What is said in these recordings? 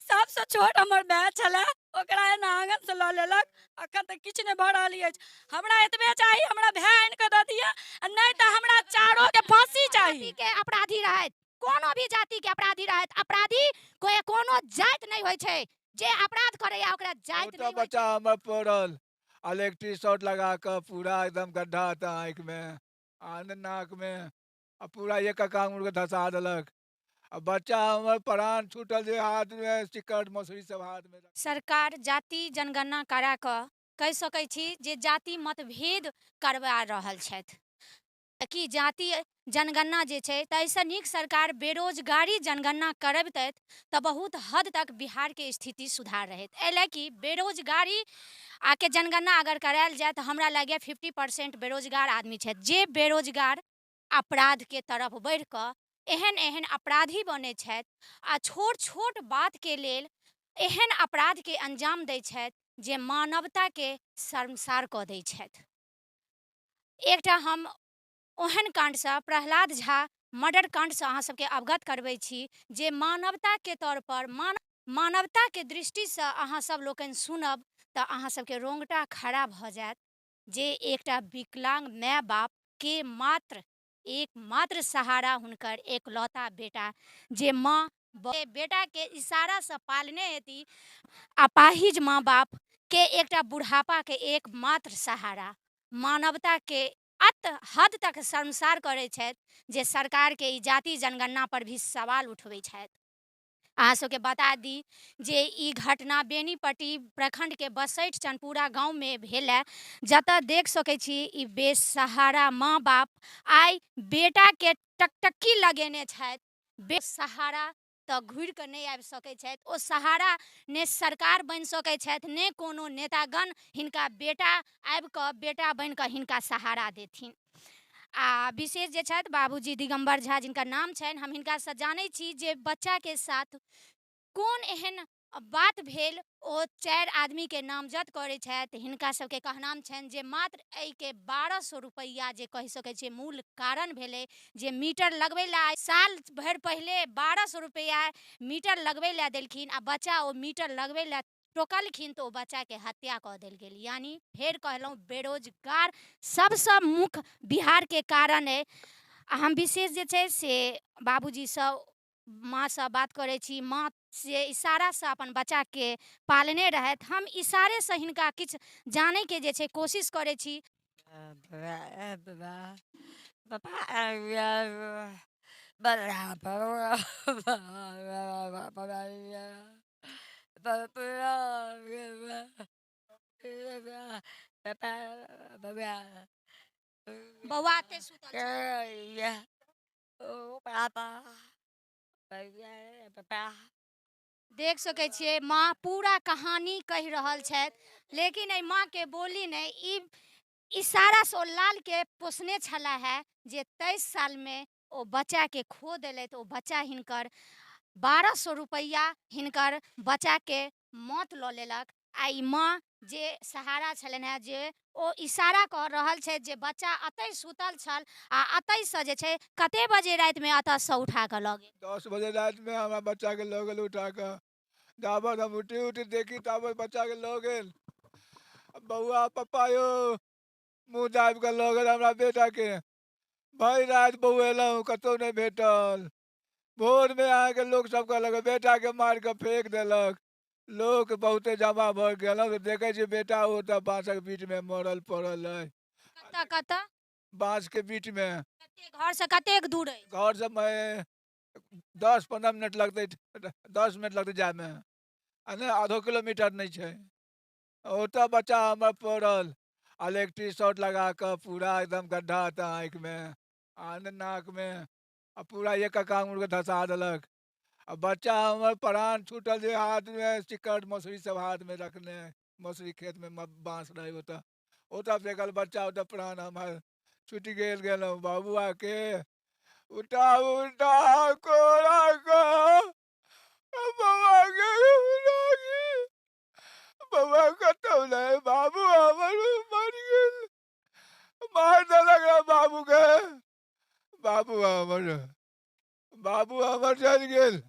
सबसँ छोट हमर माय छलै, ओकरा एना आङ्गनसँ लऽ लेलक। अखन तक किछु नहि भऽ रहल अछि। हमरा एतबे चाही, हमरा भाय आनि कऽ दऽ दिअ, आ नहि तऽ हमरा चारोके फाँसी चाही। के अपराधी रहथि, कोनो भी जातिके अपराधी रहथि, अपराधी कोई कोनो जाति नहि होइ छै, जे अपराध करैया ओकरा जाति नहि होइ छै। बच्चा हमर पड़ल इलेक्ट्रिक शॉर्ट लगा कऽ पूरा एकदम गड्ढा तऽ आँखिमे आ नाकमे, आ पूरा एक आङ्गुरके धसा देलक। आ बच्चा हमर प्राण छूटल जे हाथमे सिकट मसुरी सब हाथमे। सरकार जाति जनगणना करा कऽ कहि सकै छी जे जाति मतभेद करवा रहल छथि। कि जाति जनगणना जे छै ताहिसँ नीक सरकार बेरोजगारी जनगणना करबितथि तऽ बहुत हद तक बिहारके स्थिति सुधार रहैत। एहि लए कि बेरोजगारी आके जनगणना अगर करायल जाय तऽ हमरा लगैए 50% बेरोजगार आदमी छथि, जे बेरोजगार अपराधके तरफ बढ़ि कऽ एहन एहन अपराधी बनै छथि आ छोट छोट बातके लेल एहन अपराधके अंजाम दै छथि जे मानवताके शर्मसार कऽ दै छथि। एकटा हम ओहन काण्डसँ प्रहलाद झा मर्डर काण्डसँ अहाँ सबके अवगत करबै छी जे मानवताके तौर पर मानवताके दृष्टिसँ अहाँ सब लोकनि सुनब तऽ अहाँ सबके रोंगटा खड़ा भऽ जायत जे एकटा विकलांग माय बापके मात्र एकमात्र सहारा हुनकर एकलौता बेटा, जे माँ बेटाके इशारासँ पालने हेती, अपाहिज माँ बापके एकटा बुढ़ापाके एकमात्र सहारा, मानवताके अत हद तक शर्मसार करै छथि जे सरकारके ई जाति जनगणना पर भी सवाल उठबै छथि। अहाँ सबके बता दी जे ई घटना बेनीपट्टी प्रखंडके बसैठ चनपुरा गाँवमे भेल है, जतऽ देख सकै छी ई बेसहारा माँ बाप आइ बेटाके टकटकी लगेने छथि। बेसहारा तऽ घुरि कऽ नहि आबि सकै छथि, ओ सहारा ने सरकार बनि सकै छथि ने कोनो नेतागण हिनका बेटा आबि कऽ बेटा बनि कऽ हिनका सहारा देथिन। आ विशेष जे छथि बाबूजी दिगम्बर झा जिनका नाम छनि, हम हिनकासँ जानै छी जे बच्चाके साथ कोन एहन बात भेल, ओ 4 आदमीके नामजद करै छथि। हिनका सबके कहनाम छनि जे मात्र एहिके 1200 रुपैआ जे कहि सकै छियै मूल कारण भेलै जे मीटर लगबै लए साल भरि पहिले 1200 रुपैआ मीटर लगबै लए देलखिन आ बच्चा ओ मीटर लगबै लए टोकलखिन तऽ ओ बच्चाके हत्या कऽ देल गेल। यानी फेर कहलहुँ बेरोजगार सबसँ मुख्य बिहारके कारण अइ। आ हम विशेष जे छै से बाबूजीसँ माँसँ बात करै छी, माँ से इशारासँ अपन बच्चाके पालने रहथि, हम इशारेसँ हिनका किछु जानैके जे छै कोशिश करै छी। बौआ एते सुतल छै। देख सकै छियै माँ पूरा कहानी कहि रहल छथि, लेकिन एहि माँके बोली नहि, ई इशारासँ ओ लालके पोसने छला है जे 23 सालमे ओ बच्चाके खो देलथि। ओ बच्चा हिनकर 1200 रुपैआ हिनकर बच्चाके मौत लऽ लेलक। आ ई माँ जे सहारा छलनि हेँ जे ओ इशारा कऽ रहल छथि जे बच्चा एतहि सुतल छल आ एतहिसँ जे छै कते बजे रातिमे एतऽसँ उठा कऽ लऽ गेल? 10 बजे रातिमे हमरा बच्चाके लऽ गेल उठा कऽ। जाबत हम उठि उठि देखी ताबत बच्चाके लऽ गेल। बौआ पप्पा यौ मुँह दाबि कऽ लऽ गेल हमरा बेटाके। भरि राति बौएलहुँ, कतहु नहि भेटल। भोरमे अहाँके लोकसभ कहलक बेटाके मारि कऽ फेक देलक। लोक बहुते जमा भऽ गेल तऽ देखै छी बेटा ओतऽ बाँसक बीचमे मरल पड़ल अइ। कतऽ कतऽ? बाँसके बीचमे। घरसँ कतेक दूर अइ? घरसँ 10-15 मिनट लगतै, 10 मिनट लगतै जायमे, आ नहि आधो किलोमीटर नहि छै। ओतऽ बच्चा हमर पड़ल इलेक्ट्रिक शॉर्ट लगा कऽ पूरा एकदम गड्ढा तऽ आँखिमे आ नाकमे, आ पूरा एक आङ्गुरके धसा देलक। आ बच्चा हमर प्राण छूटल जे हाथमे सिकट मसुरी सब हाथमे रखने, मसुरी खेतमे बाँस रहै ओतऽ, ओतऽ फेकल बच्चा, ओतऽ प्राण हमर छुटि गेल। गेलहुँ बबुआके उठा उठा कोरा कऽ बौआके बौआ कतौ नहि, बाबू हमर मरि गेल, मारि देलक रऽ बाबूके। बाबू हमर, बाबू हमर चलि गेल।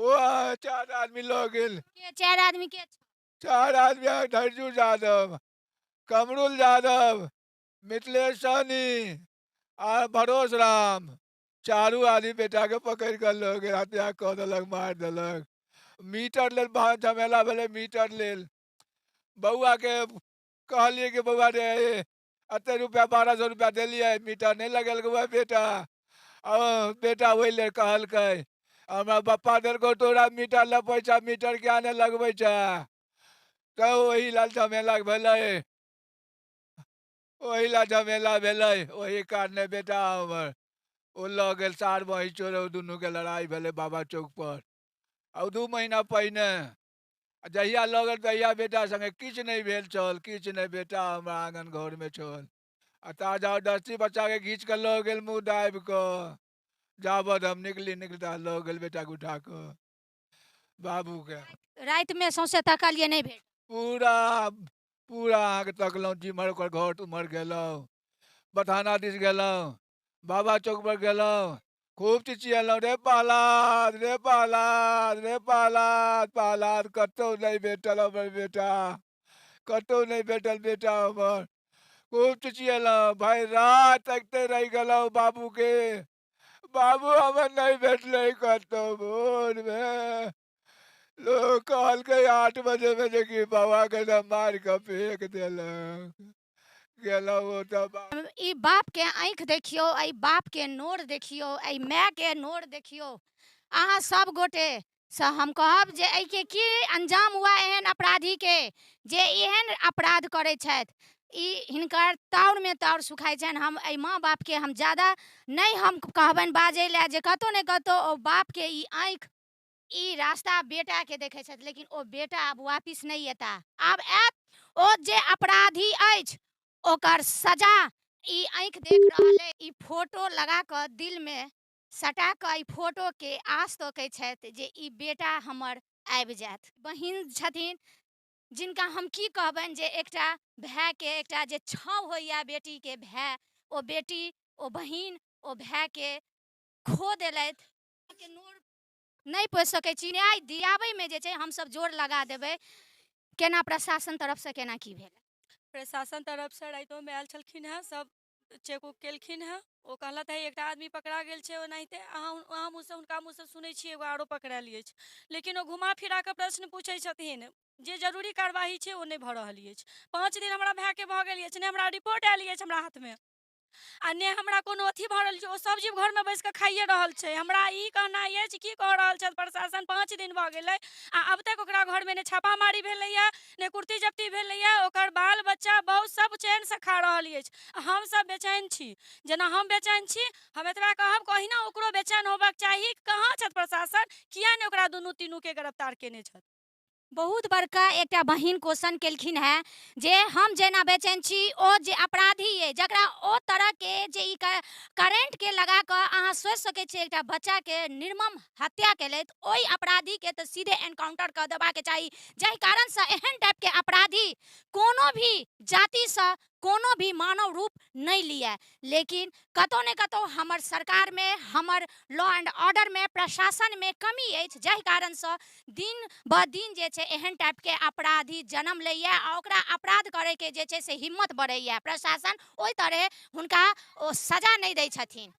ओ 4 आदमी लऽ गेल। के 4 आदमी के? 4 आदमी धैर्यू यादव, कमरुल यादव, मिथिलेश सहनी आ भरोस राम, 4 आदमी बेटा के पकड़ि कऽ लऽ गेल, हत्या कऽ देलक, मारि देलक। मीटर लेल बहुत झमेला भेलै। मीटर लेल बौआ के कहलियै कि बौआ रे एते रुपया 1200 रुपया देलियै, मीटर नहि लगेलकै बौआ बेटा। बेटा ओहि लेल कहलकै हमरा पप्पा देलकौ तोरा मीटर लए पैसा, मीटर किया नहि लगबै छै? तऽ ओहि लेल झमेला भेलै, ओहि लए झमेला भेलै, ओहि कारणे बेटा हमर ओ लऽ गेल। सार बही चोर दुनूके लड़ाइ भेलै बाबा चौक पर। आ 2 महीना पहिने जहिया लऽ गेल तहिया बेटा संगे किछु नहि भेल छल, किछु नहि। बेटा हमरा आङन घरमे छल आ ताजा दस्ती बच्चाके घीच कऽ लऽ गेल मुँह दाबि कऽ। जाबत हम निकली निकली ता लऽ गेल बेटाके उठा कऽ बाबूके। रातिमे सौंसे तकलियै नहि भेल? पूरा पूरा अहाँके तकलहुँ, जिम्हर ओकर घर उम्हर गेलहुँ, बथाना दिस गेलहुँ, बाबा चौक पर गेलहुँ, खूब चिचियेलहुँ, रे पहलाद, रे पहलाद, रे पहलाद, पहलाद। कतहु नहि भेटल हमर बेटा, कतहु नहि भेटल बेटा हमर। खूब चिचियेलहुँ, भरि राति तकिते रहि गेलहुँ बाबूके। बाबू हमर नहि भेटलै कतहु। भोरमे लोक कहलकै 8 बजेमे जे कि बाबाके तऽ मारि कऽ फेक देलक। गेलहुँ ओतऽ। ई बापके आँखि देखियौ, एहि बापके नोर देखियौ, एहि मायके नोर देखियौ। अहाँ सब गोटे से हम कहब जे एहिके की अंजाम हुआ एहन अपराधीके जे एहन अपराध करै छथि। ई हिनकर ताउरमे ताउर सुखाइ छनि। हम एहि माँ बापके हम ज्यादा नहि हम कहबनि बाजै लए जे कतहु ने कतहु ओ बापके ई आँखि ई रास्ता बेटाके देखै छथि, लेकिन ओ बेटा आब वापिस नहि एता। आब आयत ओ जे अपराधी अछि ओकर सजा ई आँखि देख रहल अइ। ई फोटो लगा कऽ दिलमे सटा कऽ ई फोटोके आस तकै छथि जे ई बेटा हमर आबि जायत। बहिन छथिन जिनका हम की कहबनि जे एकटा भायके एकटा जे छाँव होइए बेटीके भाय, ओ बेटी ओ बहिन ओ भायके खो देलथि। के नोर नहि पोसि सकै छी। न्याय दियाबैमे जे छै हमसब जोर लगा देबै। केना प्रशासन तरफसँ केना की भेल? प्रशासन तरफसँ रातिओमे आयल छलखिन हेँ, सब चेक उक केलखिन हेँ। ओ कहलथि हे एकटा आदमी पकड़ा गेल छै, ओनाहिते अहाँ मुँहसँ हुनका मुँहसँ सुनै छियै एगो आरो पकड़ायल अछि, लेकिन ओ घुमा फिरा कऽ प्रश्न पूछै छथिन। जे जरूरी कार्यवाही छै ओ नहि भऽ रहल अछि। 5 दिन हमरा भायके भऽ गेल अछि, नहि हमरा रिपोर्ट आयल अछि हमरा हाथमे आ नहि हमरा कोनो अथी भऽ रहल छै। ओ सब जीव घरमे बैस कऽ खाइए रहल छै। हमरा ई कहनाइ अछि की कऽ रहल छथि प्रशासन? 5 दिन भऽ गेलै आ अब तक ओकरा घरमे नहि छापामारी भेलैए, नहि कुर्ती जप्ती भेलैए। ओकर बाल बच्चा बहुत सब चैनसँ खा रहल अछि, हमसब बेचैन छी। जेना हम बेचैन छी, हम एतबा कहब कहिना ओकरो बेचैन होबाक चाही। कहाँ छथि प्रशासन? किया नहि ओकरा दुनू तीनूके गिरफ्तार केने छथि? बहुत बड़का एकटा बहिन क्वेश्चन केलखिन हेँ जे हम जेना बेचैन छी ओ जे अपराधी अइ जकरा ओ तरहके जे ई करेंटके लगा कऽ अहाँ सोचि सकै छियै एकटा बच्चाके निर्मम हत्या केलथि, ओहि अपराधीके तऽ सीधे एनकाउंटर कऽ देबाक चाही। जाहि कारणसँ एहन टाइपके अपराधी कोनो भी जातिसँ कोनो भी मानव रूप नहि लिए। लेकिन कतहु ने कतहु हमर सरकारमे, हमर लॉ एंड ऑर्डरमे, प्रशासनमे कमी अछि, जाहि कारणसँ दिन ब दिन जे छै एहन टाइपके अपराधी जन्म लैए आ ओकरा अपराध करैके जे छै से हिम्मत बढ़ैए। प्रशासन ओहि तरहे हुनका ओ सजा नहि दै छथिन।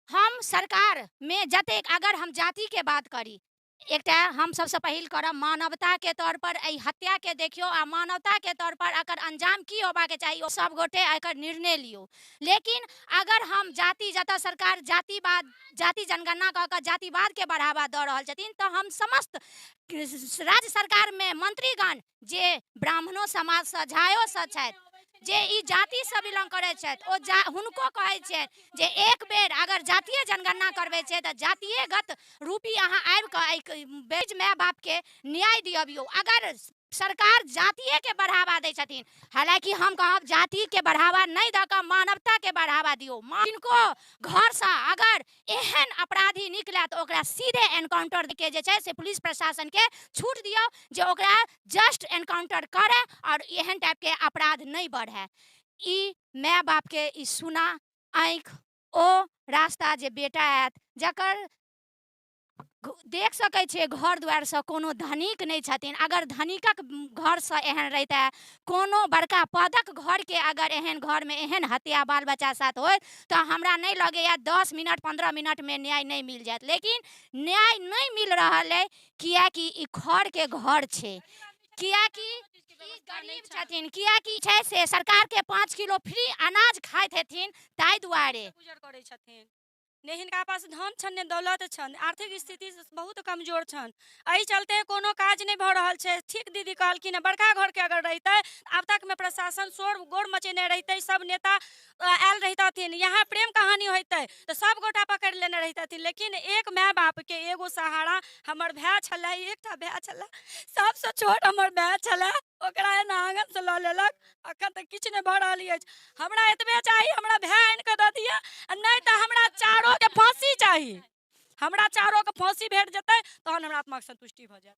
हम सरकारमे जतेक अगर हम जातिके बात करी, एकटा हम सबसँ पहिल करब मानवताके तौर पर एहि हत्याके देखियौ आ मानवताके तौर पर एकर अंजाम की होबाके चाही ओ सब गोटे एकर निर्णय लियौ। लेकिन अगर हम जाति जतऽ सरकार जातिवाद जाति जनगणना कऽ कऽ जातिवादके बढ़ावा दऽ रहल छथिन तऽ हम समस्त राज्य सरकारमे मंत्रीगण जे ब्राह्मणो समाजसँ झायोसँ छथि, जे ई जातिसँ बिलोंग करै छथि, ओ हुनको कहै छियनि जे एक बेर अगर जातीय जनगणना करबै छै तऽ जातीयगत रूपी अहाँ आबि कऽ एहि बेज माय बापके न्याय दिअबियौ। अगर सरकार जातीयके बढ़ावा दै छथिन, हालाँकि हम कहब जातिके बढ़ावा नहि दऽ कऽ मानवताके बढ़ावा दियौ। किनको घरसँ अगर एहन अपराधी निकले तऽ ओकरा सीधे एनकाउंटर के जे छै से पुलिस प्रशासनके छूट दियौ जे ओकरा जस्ट एनकाउंटर करे और एहन टाइपके अपराध नहि बढ़े। ई माय बापके ई सुना आँखि ओ रास्ता जे बेटा आयत जकर देख सकै छियै घर दुआरिसँ कोनो धनिक नहि छथिन। अगर धनिकक घरसँ एहन रहितै, कोनो बड़का पदक घरके अगर एहन घरमे एहन हत्या बाल बच्चा साथ होइत तऽ हमरा नहि लगैए 10 मिनट 15 मिनटमे न्याय नहि मिल जायत। लेकिन न्याय नहि मिल रहल अइ, किएकि ई खरके घर छै, किएकि ई गरीब छथिन, किएकि छै से सरकारके 5 किलो फ्री अनाज खाइत हेथिन, ताहि दुआरे गुजर करै छथिन। ने हिनका पास धन छनि ने दौलत छनि, आर्थिक स्थिति बहुत कमजोर छनि, एहि चलते कोनो काज नहि भऽ रहल छै। ठीक दीदी कहलखिन हँ, बड़का घरके अगर रहितै आब तकमे प्रशासन शोर गोर मचेने रहितै, सब नेता आयल रहितथिन, यहाँ प्रेम कहानी होइतै तऽ सब गोटा पकड़ि लेने रहितथिन। लेकिन एक माय बापके एगो सहारा हमर भाय छलै, एकटा भाय छलै, सबसँ छोट हमर भाय छलै, ओकरा एना आङ्गनसँ लऽ लेलक। अखन तक किछु नहि भऽ रहल अछि। हमरा एतबे चाही, हमरा भाय आनि कऽ दऽ दिअ, आ नहि तऽ हमरा चारोके फाँसी चाही। हमरा चारोके फाँसी भेट जेतै तहन हमरा आत्माके संतुष्टि भऽ जायत।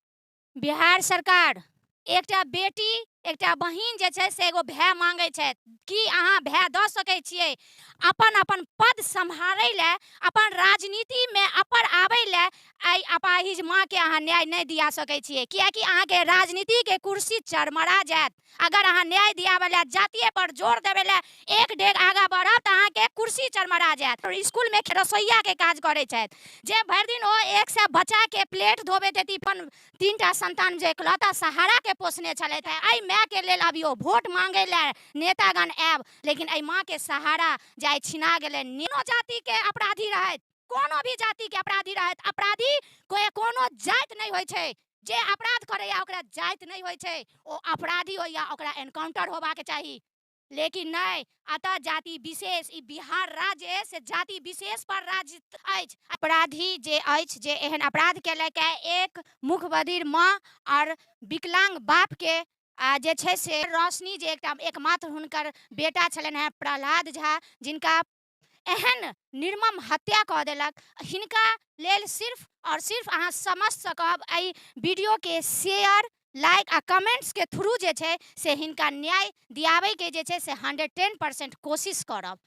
बिहार सरकार एकटा बेटी एकटा बहिन जे छै से एगो भाय मांगै छथि, की अहाँ भाय दऽ सकै छियै? अपन अपन पद सम्हारै लए, अपन राजनीतिमे अपर आबै लए एहि अपाहिज माँके अहाँ न्याय नहि दिया सकै छियै, किएकि अहाँके राजनीतिके कुर्सी चरमरा जायत। अगर अहाँ न्याय दियाबै लए जातिये पर जोर देबै लए एक डेग आगाँ बढ़ब तऽ अहाँके कुर्सी चरमरा जायत। स्कूलमे रसोइयाके काज करै छथि, जे भरि दिन ओ 100 बच्चाके प्लेट धोबैत हेती, अपन 3टा संतान जे एकलौता सहाराके पोसने छलथि हेँ, एहि मायके लेल अभियो वोट मांगै लए नेतागण आयब, लेकिन एहि माँके सहारा जे आइ छिना गेलै। कोनो जातिके अपराधी रहथि, कोनो भी जातिके अपराधी रहथि, अपराधी कोइ कोनो जाति नहि होइ छै, जे अपराध करैया ओकरा जाति नहि होइ छै, ओ अपराधी होइया, ओकरा एनकाउंटर होबाक चाही। लेकिन नहि, अतः जाति विशेष, ई बिहार राज्य से जाति विशेष पर राज्य अछि। अपराधी जे अछि, जे एहन अपराध केलक एक मुखबधिर माँ और विकलांग बाप के जे छै से रोशनी, जे एकटा एकमात्र हुनकर बेटा छलनि हेँ प्रहलाद झा, जिनका एहन निर्मम हत्या कऽ देलक, हिनका लेल सिर्फ और सिर्फ अहाँ समस्तसँ कहब एहि वीडियोके शेयर, लाइक आ कमेंट्सके थ्रू जे छै से हिनका न्याय दियाबैके जे छै से 110% कोशिश करब।